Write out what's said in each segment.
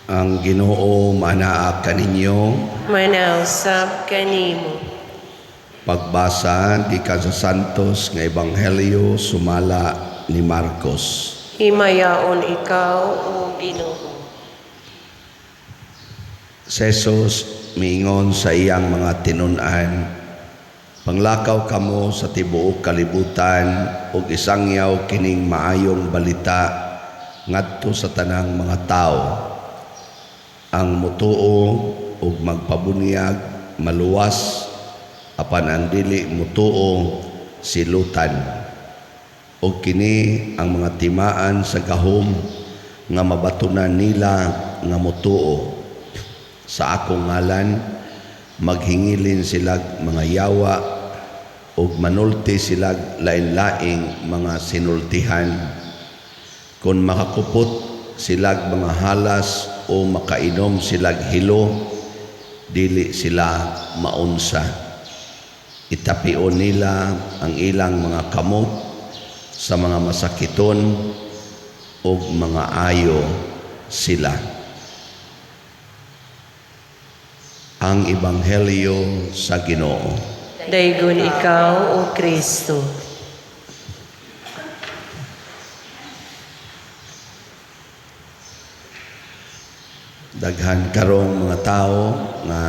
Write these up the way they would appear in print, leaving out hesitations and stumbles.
Ang Ginoo manaa kaninyo. Manausab kanimo. Pagbasa gikan sa Santos nga Ebanghelyo sumala ni Marcos. Himayaon ikaw, o Ginoo. Si Jesus miingon sa iyang mga tinun-an, "Panglakaw kamo sa tibuok kalibutan ug isangyaw kining maayong balita ngadto sa tanang mga tawo. Ang mutuo ug magpabunyag maluwas, apan ang dili mutuo silutan. Ug kini ang mga timaan sa gahom nga mabatunan nila nga mutuo: sa akong ngalan maghingilin silag mga yawa ug manulti silag lain-laing mga sinultihan. Kon makakupot silag mga halas o makainom silag hilo, dili sila maunsa. Itapion nila ang ilang mga kamot sa mga masakiton ug mga ayo sila." Ang Ebanghelyo sa Ginoo. Daygon ikaw, O Kristo. Daghan karong mga tao nga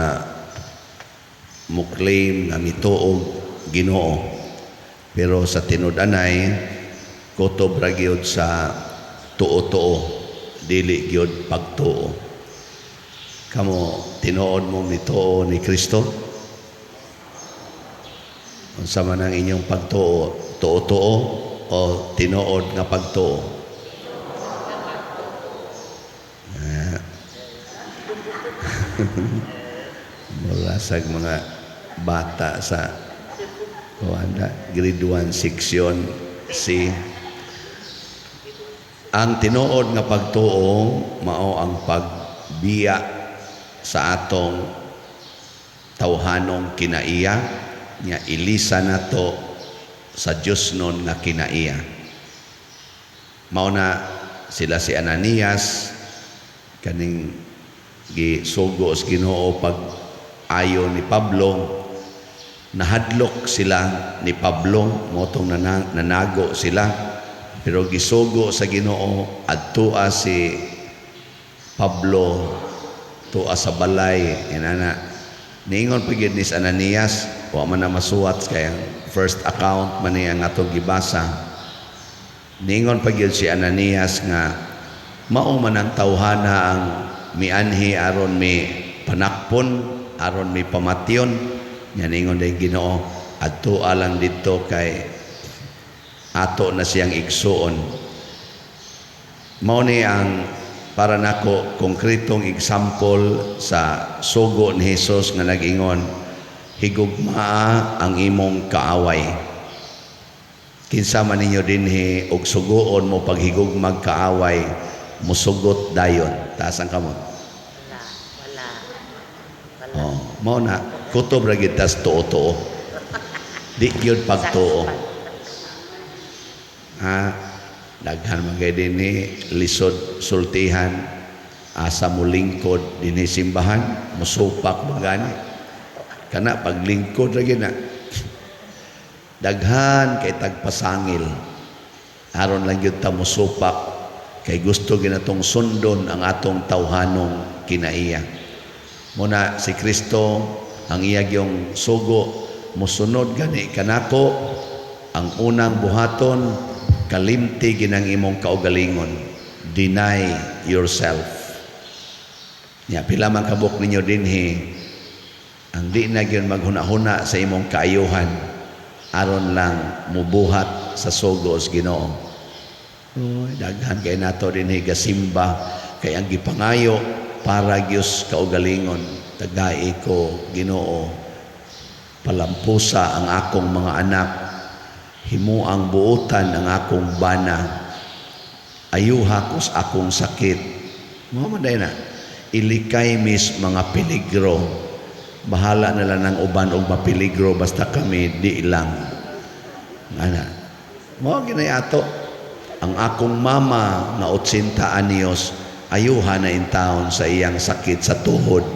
muklaim nga mituog Ginoo, pero sa tinud-anay kutob ra gyud sa tuo-tuo, dili gyud pagtuo. Kamo, tinuod mo mituo ni Kristo? Unsa man ang inyong pagtuo, tuo-tuo o tinuod nga pagtuo? Mura sa mga bata sa kuan, grade 1 section C. Ang tinuod nga pagtuo mao ang pagbiya sa atong tawhanong kinaiya, nya ilisa nato sa Dios nun nga kinaiya. Mao na sila si Ananias kaning gisugo sa Ginoo pag ayo ni Pablo, nahadlok sila ni Pablo, motong nanago sila, pero gisugo sa Ginoo adtua si Pablo tua sa balay inana. Niingon pa gyud ni Ananias, wa man na masuwat kay ang first account man ni ang atong gibasa. Niingon pa gyud si Ananias nga mao man ang tawhana ang mianhi aron mi panakpon, aron mi pamatyon. Nya niingon day Ginoo, adtua lang didto kay ato na siyang igsuon. Mao ni ang para nako konkretong example sa sugo ni Hesus nga nag-ingon, "Higugmaa ang imong kaaway." Kinsa man ninyo dinhi og sugoon mo paghigugmag kaaway, musugot dayon? Taas ang kamot. Wala, wala. Wala. Oh, mao na kutob ra gyud tas tuo-tuo. Di gyud pagtuo. Ha, daghan man kay dinhi lisod sultihan, asa mo lingkod dinhi simbahan, musupak man gani. Kana paglingkod ra gyud na. Daghan kay tagpasangil. Aron lang gyud ta musupak kay gusto ginatong sundon ang atong tawhanong kinaiya. Muna si Kristo ang iya gyung sugo, musunod gani kanako, ang unang buhaton kalimti ginang imong kaugalingon, deny yourself. Nya pila man kabuk ninyo dinhi ang di na gyud maghuna-huna sa imong kaayuhan aron lang mubuhat sa sugo sa Ginoo? Oy, daghan kay nato dinhi gasimba kay ang gipangayo para gyud kaugalingon, tagai ko Ginoo, palampusa ang akong mga anak, himuang buotan ang akong bana, ayuha ko sa akong sakit. Mao man day na ilikay mis mga peligro, bahala na lang ang uban og mapeligro basta kami di lang. Ana mao ginay ato. Ang akong mama nga 80 anyos Ayuha na intawon sa iyang sakit sa tuhod.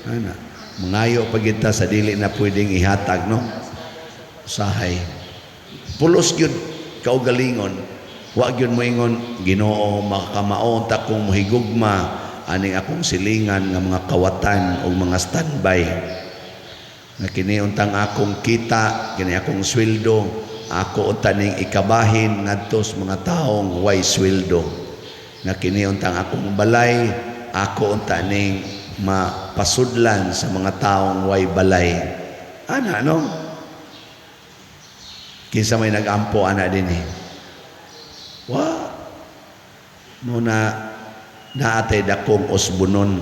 Ana, mangayo pa kita sa dili na pwedeng ihatag, no? Usahay. Pulos gyud kaugalingon. Wa gyud moingon, "Ginoo, makakamao ta kung mohigugma aning akong silingan nga mga kawatan o mga standby. Nga kini untang akong kita, kini akong sweldo, ako unta ning ikabahin ngadto sa mga taong way sweldo. Nga kini untang akong balay, ako unta ning mapasudlan sa mga taong way balay." Ana, no? Kinsa may nag-ampo ana dinhi? Wa. Muna naatay dakong usbonon.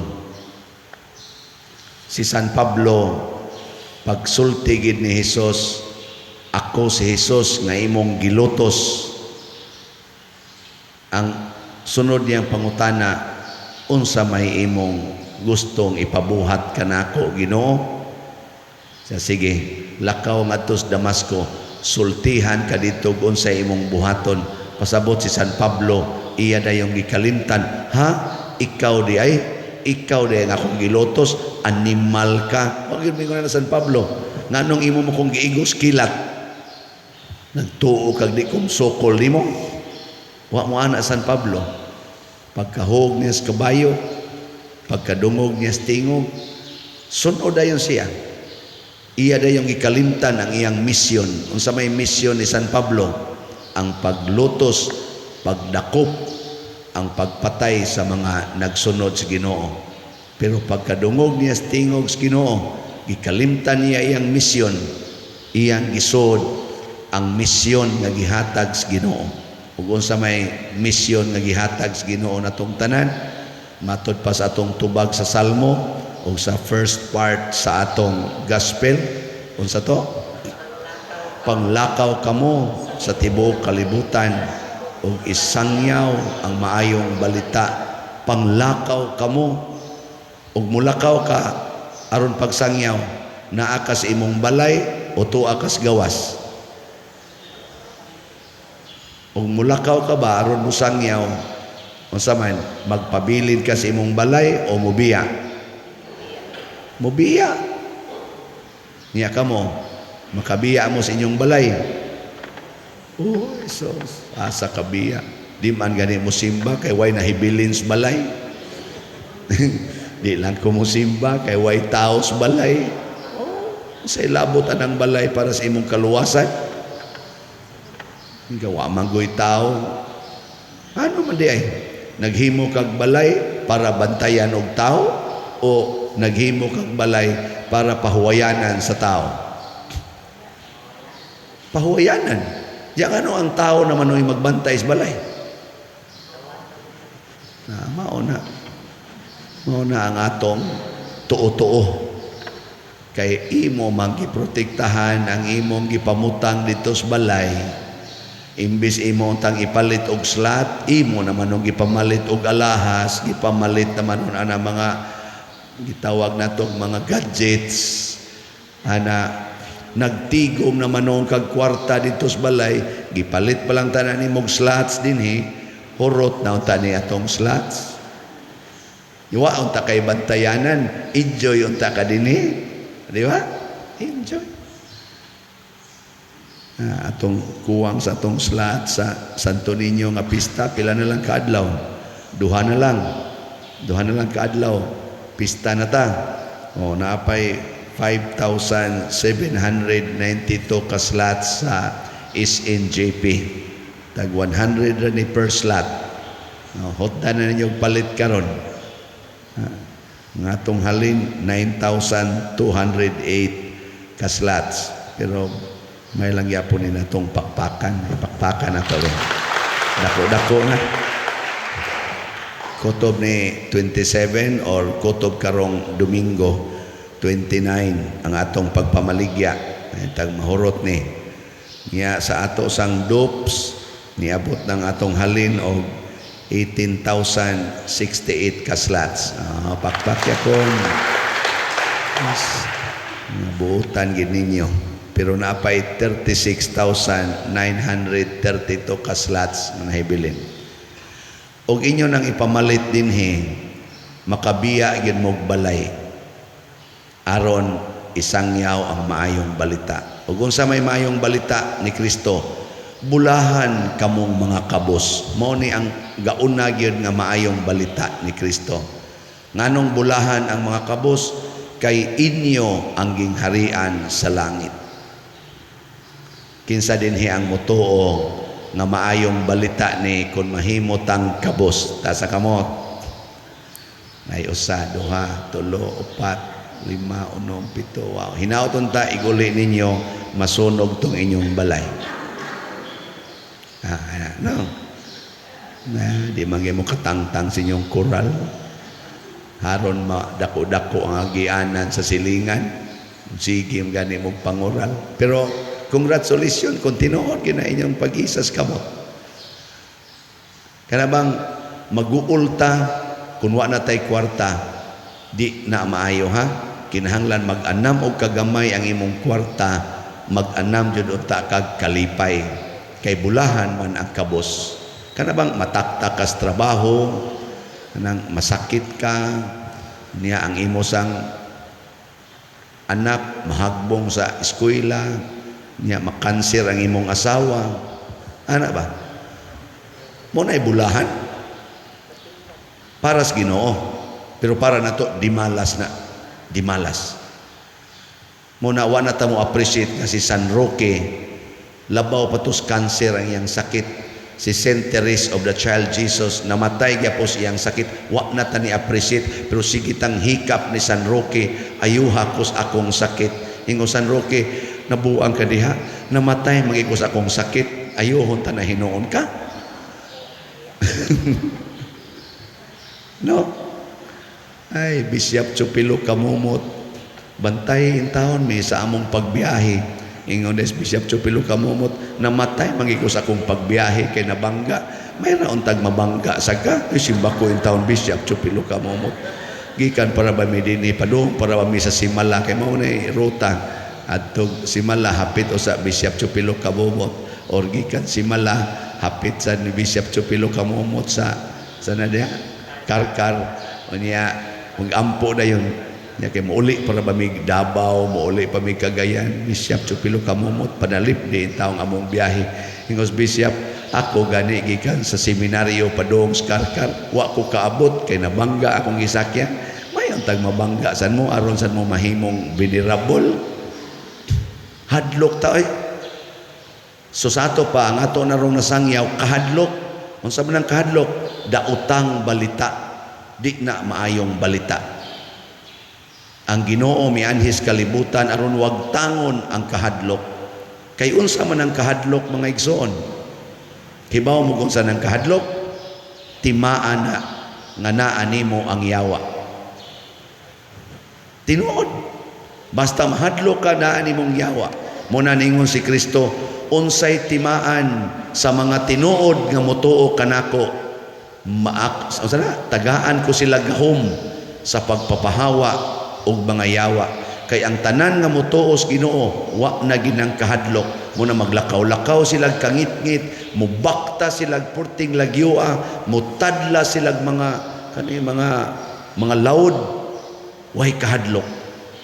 Si San Pablo, pagsulti gid ni Jesus, "Ako si Jesus nga imong gilutos." Ang sunod niyang pangutana, "Unsa may imong gustong ipabuhat kanako, Ginoo?" Sa sige, lakaw ngadto sa Damasco, sultihan ka dito unsa imong buhaton. Pasabot si San Pablo, iya dayong gikalimtan, "Ha? Ikaw di ay? Ikaw di ay nga akong gilutos? Animal ka. Wag yun mingon na San Pablo. Nganong imo mo kong giigos kilat? Nagtuo kag di kong sukol nimo?" Wa mo ana San Pablo. Pagkahog niya sa kabayo, pagkadungog niya sa tingog, sunod dayon siya. Iya dayong gikalimtan ang iyang misyon. Unsa may misyon ni San Pablo? Ang paglutos, pagdakop, ang pagpatay sa mga nagsunod sa Ginoo. Pero pagkadungog niya sa tingog sa Ginoo, gikalimtan niya iyang misyon, iyang gisod ang misyon nga gihatag sa Ginoo. Ug unsa may misyon nga gihatag sa Ginoo natong tanan? Matod pa sa atong tubag sa Salmo o sa first part sa atong gospel, unsa to? Panglakaw kamo sa tibuok kalibutan ug isangyaw ang maayong balita. Panglakaw kamo. Ug mulakaw ka aron pagsangyaw, naa ka sa imong balay o tuwa ka sa gawas? Ug mulakaw ka ba aron mosangyaw, unsa man, magpabilin ka sa imong balay o mubiya? Mubiya. Niya kamo, makabiya mo sa inyong balay? Oh, Jesus, asa kabiya? Di man gani mo simba kay way nahibilin sa balay. Di lang ko mo simba kay way tao sa balay. Oh, sa ilabot anang balay para sa imong kaluwasan. Gawa man goy tao. Ano man di ay? Naghimo kag balay para bantayan og tao o naghimo kag balay para pahuwayanan sa tao? Pahuwayanan. Diyan ano ang tao naman o'y magbantay sa balay? Na, mao na. Mao na ang atong tuo-tuo. Kay imo man giprotektahan ang imong gipamutang dito sa balay. Imbis imo untang ipalit og slot, imo naman og gipamalit og alahas, gipamalit naman ana mga gitawag natong mga gadgets. Ana, nagtigom naman noon kag kwarta dito sa balay, gipalit pa lang tanan nimog slots dinhi, hurot na unta ni atong slots. Iwa unta kay bantayanan, enjoy unta ka dinhi. Di ba? Enjoy. Ah, atong kuwang sa atong slot sa Santo Niño nga pista, pila na lang kaadlaw? Duha na lang. Duha na lang kaadlaw. Pista na ta. O, naapay 5,792 ka slots sa SNJP. Tag 100 ra ni per slot. O, hotda na ninyo palit karon. Ah, nga atong halin 9,208 ka slots. Pero may lang yapon ni natong pakpakan. Pakpakan na to. Eh. Dako-dako na. Kutob ni 27 or kutob karong Domingo 29 ang atong pagpamaligya. Ay, tag mahurot ni. Niya sa ato sang dupes niabot ng atong halin og 18,068 ka slots. Ah, pakpak yakon. Yes. Nga buutan gid ninyo. Pero naapay 36,932 ka slots nga nahibilin. Og inyo nang ipamalit dinhi, makabiya gyud mo'g balay aron isangyaw ang maayong balita. Ug unsa may maayong balita ni Kristo? Bulahan kamong mga kabos. Mao ni ang gauna gyud nga maayong balita ni Kristo. Nganong bulahan ang mga kabos? Kay inyo ang gingharian sa langit. Kinsa dinhi ang motuo nga maayong balita ni kung mahimo tang kabos? Taas kamot. Nay usa, duha, tulo, upat, lima, unom, pito. Wow. Hinaot unta iguli ninyo, masunog tong inyong balay. Ah, no. Na, di man mo katangtang sa inyong koral. Haron madako-dako ang agianan sa silingan. Sige, gani mo pangural. Pero congratulations kung tinuod kina inyong pag-isas kamot. Kana bang maguulta kung wa na tay kwarta, di na maayo, ha. Kinahanglan mag-anam og kagamay ang imong kwarta, mag-anam jud unta kag kalipay. Kay bulahan man ang kabos. Kana bang mataktak kas trabaho, kanang masakit ka, niya ang imo sang anak mahagbong sa eskwela, niya makanser ang imong asawa. Ana ba? Mo na bulahan para sa Ginoo. Pero para nato, di malas na, di malas. Mo na wa na ta mo appreciate nga si San Roque, labaw pa tos cancer ang iyang sakit. Si Saint Therese of the Child Jesus, namatay gyapon iyang sakit, wa na ta ni appreciate, pero sige tang hikap ni San Roque, "Ayuha kos akong sakit." Ingon San Roque, "Nabuang ka diha, namatay magikos akong sakit, ayuhon ta na hinuon ka." No? Ay, Bishop Chupilo Kamumot, bantay in taon mi sa among pagbiyahe. Ingon des Bishop Chupilo Kamumot, "Namatay magikos akong pagbiyahe kay nabangga." May raon tag mabangga sa ka. Ay, simba ko in taon, Bishop Chupilo Kamumot. Gikan para ba mi dinhi padung para ba mi sa Simala, kay mao na ruta adto Simala, hapit o sa Bishop Chupilo Kamumot, or gikan Simala, hapit sa ni Bishop Chupilo Kamumot sa na diha Karkar. Unya magampo dayon nya kay mouli para ba mig Davao, mouli pa mig Cagayan. Bishop Chupilo Kamumot, panalip di taong among biyahe. Ingos Bishop, "Ako gani gikan sa seminaryo padung sa Karkar, wa ko kaabot kay nabangga akong gisakyan." Mayon tag mabangga san mo aron san mo mahimong venerable. Hadlok ta oy. So sa ato pa, ang ato narong nasangyaw, kahadlok. Unsa man ang kahadlok? Daotang balita, di na maayong balita. Ang Ginoo mianhis kalibutan aron wagtangon ang kahadlok. Kay unsa man ang kahadlok, mga igsoon? Hibaw mo kung saan ang kahadlok? Timaan na nga naa nimo ang yawa. Tinuod. Basta mahadlok ka, naa nimong yawa. Muna ningon si Kristo, "Unsay timaan sa mga tinuod nga motuo kanako, maak unsa na tagaan ko sila gahom sa pagpapahawa og mga yawa." Kay ang tanan nga motuo sa Ginoo, wa na ginang kahadlok. Muna maglakaw-lakaw sila kangitngit, mubakta sila purting lagyua, mutadla sila mga kani mga lawd, way kahadlok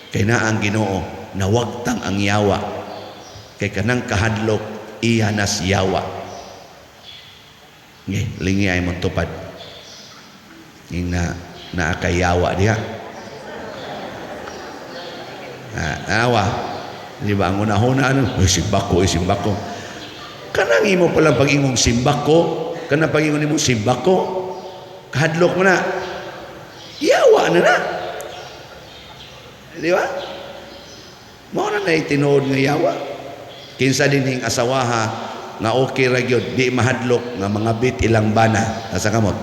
kay naa ang Ginoo, nawagtang ang yawa, kay kanang kahadlok iya nas yawa. Nge, lingi ay mong tupad. Ing na naa kay yawa diha. Ah, tanawa. Di ba ang una-una ano, "Uy, simbako, uy, simbako." Kanang imo palang pag-ingong simbako, kanang pag-ingon nimo simbako, kahadlok mo na. Yawa na na. Di ba? Mao na na tinuod nga yawa. Kinsa dinhing asawaha nga okay ra gyud, di mahadlok nga mga bit ilang bana? Asa kamot?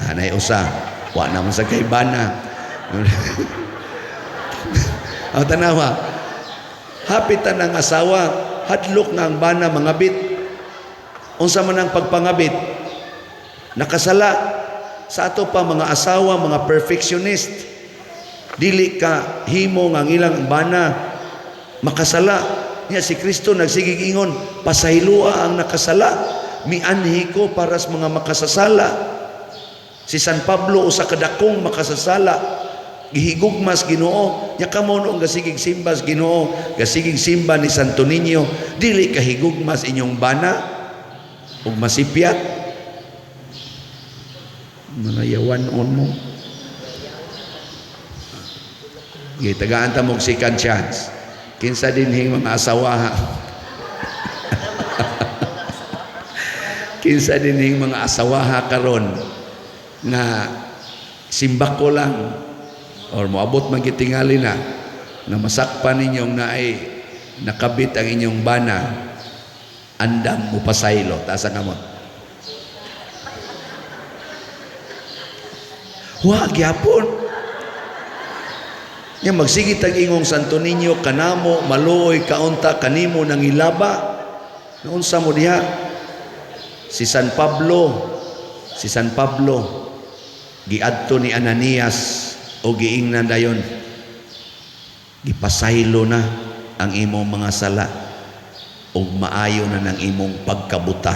Ah, nay usa. Wa naman sa kay bana. Ang tanawa, hapit ang asawa, hadlok nga ang bana mga bit. Unsa man ang pagpangabit? Nakasala. Sa ato pa, mga asawa, mga perfectionist. Dili ka himo nga ang ilang bana makasala. Nya si Kristo nagsigig ingon, "Pasayloa ang nakasala." Mianhi ko para sa mga makasasala. Si San Pablo, usa ka dakong makasasala, gihigugmas Ginoo. Nya kamo no gasigig simbas Ginoo, gasigig simba ni Santo Niño, dili kahigugmas inyong bana ug masipyat? Mga yawan-on mo. Okay, tagaan ta mo second chance. Kinsa dinhing mga asawa? Kinsa dinhing mga asawaha karon nga simbako lang or moabot man gitingali na nga masakpan ninyong naay nakabit ang inyong bana, andam mo pasaylo? Taas ang kamot. Wa gyapon. Nya magsige tag ingong Santo Niño, kanamo maluoy kaunta kanimo nangilaba. Naunsa mo diha? Si San Pablo giadto ni Ananias o giingnan dayon, "Gipasaylo na ang imong mga sala ug maayo na ng imong pagkabuta."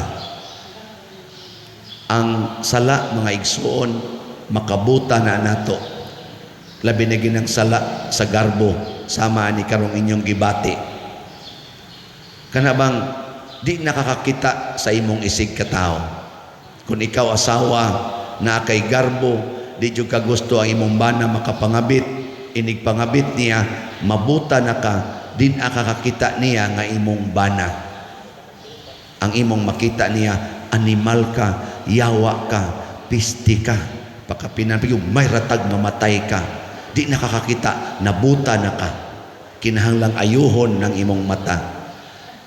Ang sala, mga igsuon, makabuta na nato, labi na ginang sala sa garbo sama ni karong inyong gibati. Kana bang di nakakakita sa imong isig katao? Kung ikaw asawa na kay garbo, di jud ka gusto ang imong bana makapangabit, inig pangabit niya, mabuta na ka, di nakakakita niya nga imong bana. Ang imong makita niya, animal ka, yawa ka, pisti ka, pakapinan yung may ratag mamatay ka. Di nakakakita, nabuta na ka. Kinahanglang ayuhon ng imong mata.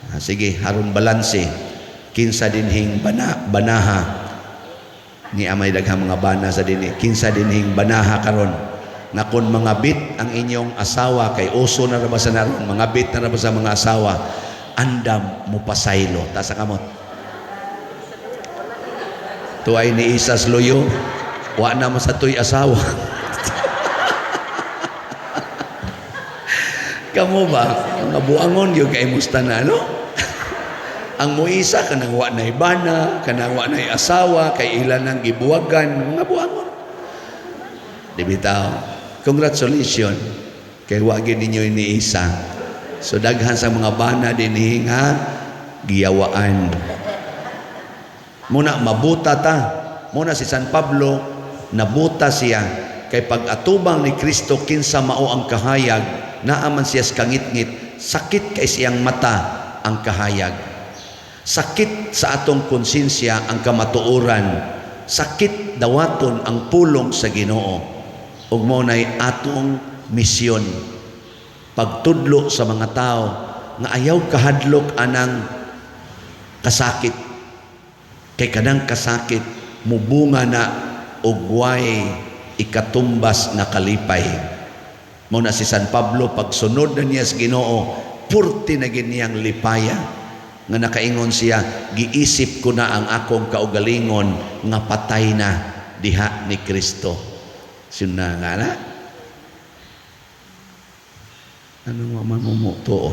Ah, sige, haron balanse. Kinsa dinhing banaha ni amay daghang mga bana sa dinhi? Kinsa dinhing banaha karon nga kon mga bit ang inyong asawa, kay uso na ra ba sa naron, mga bit na ra ba sa mga asawa, andam mo pasaylo? Taas ang kamot. Tuay ni Isas Loyo, wa na mo sa tuy asawa. Kamo ba mga buangon gyud kay musta na, no? Ang muisa kanang wa nay bana, kanang wa nay asawa, kay ilan ang gibuwagan, mga buangon. Di bitaw. Congratulations kay wa gyud ninyo iniisa. So daghan sa mga bana dinhi nga giyawaan. Muna mabuta ta. Muna si San Pablo nabuta siya kay pag-atubang ni Kristo kinsa mao ang kahayag, naa man siya sa kangitngit, sakit kay siyang mata ang kahayag. Sakit sa atong konsensya ang kamatuoran, sakit dawaton ang pulong sa Ginoo. Ug mao nay atong misyon, pagtudlo sa mga tao nga ayaw kahadlok anang kasakit, kay kanang kasakit mubunga na og way ikatumbas na kalipay. Mao na si San Pablo, pagsunod na niya sa Ginoo, purti na gid niyang lipaya nga nakaingon siya, "Giisip ko na ang akong kaugalingon nga patay na diha ni Kristo." Sino nga na? Ano nga man mo tuo?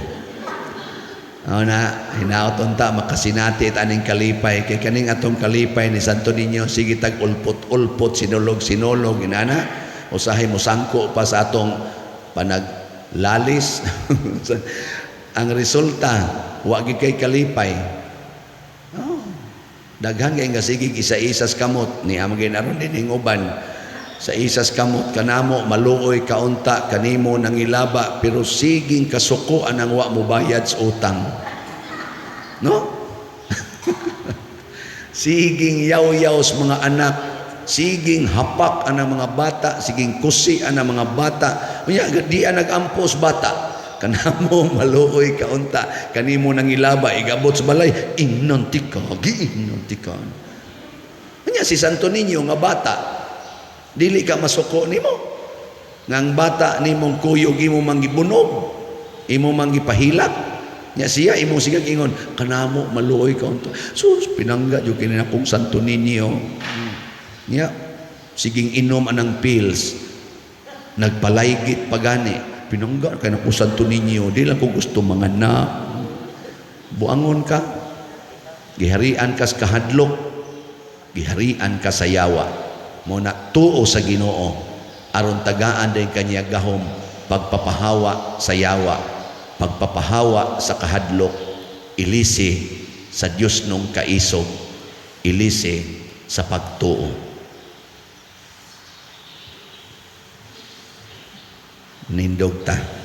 Ano na, hinaot unta makasinati it aning kalipay, kay kaning atong kalipay ni Santo Niño, sige tag ulpot-ulpot, sinulog-sinulog, inana, usahay mo sangko pa sa atong panaglalis. Ang resulta, wa gid kay kalipay. Oh, daghan kay nga sige isa-isas kamot ni amang ginaron din uban sa isas kamot, kanamo maluoy kaunta kanimo nangilaba, pero siging kasukoan ang wa mo bayad sa utang, no? Siging yaw-yaw sa mga anak, siging hapak ang mga bata, siging kusi ang mga bata. Unya di ang nagampos bata, kanamo maluoy kaunta kanimo nangilaba, igabot sa balay, ingnon tika, giingnon tika. Unya si Santo Niño nga bata, dili ka masuko nimo nga ang bata nimong kuyog imo manggibunog, imo manggipahilak. Nya siya imong sigag ingon, "Kanamo maluoy ka unto." Sus, pinangga jud kini akong Santo Niño. Nya siging inom anang pills, nagpalaygit pagani, "Pinangga kay nako Santo Niño, di lang ko gusto manganak." Buangon ka. Giharian kas kahadlok, giharian ka sa yawa. Mao na tuo sa Ginoo aron tagaan din kanya gahom pagpapahawa sa yawa, pagpapahawa sa kahadlok, ilisi sa Dios nung kaisog, ilisi sa pagtuo. Nindog ta.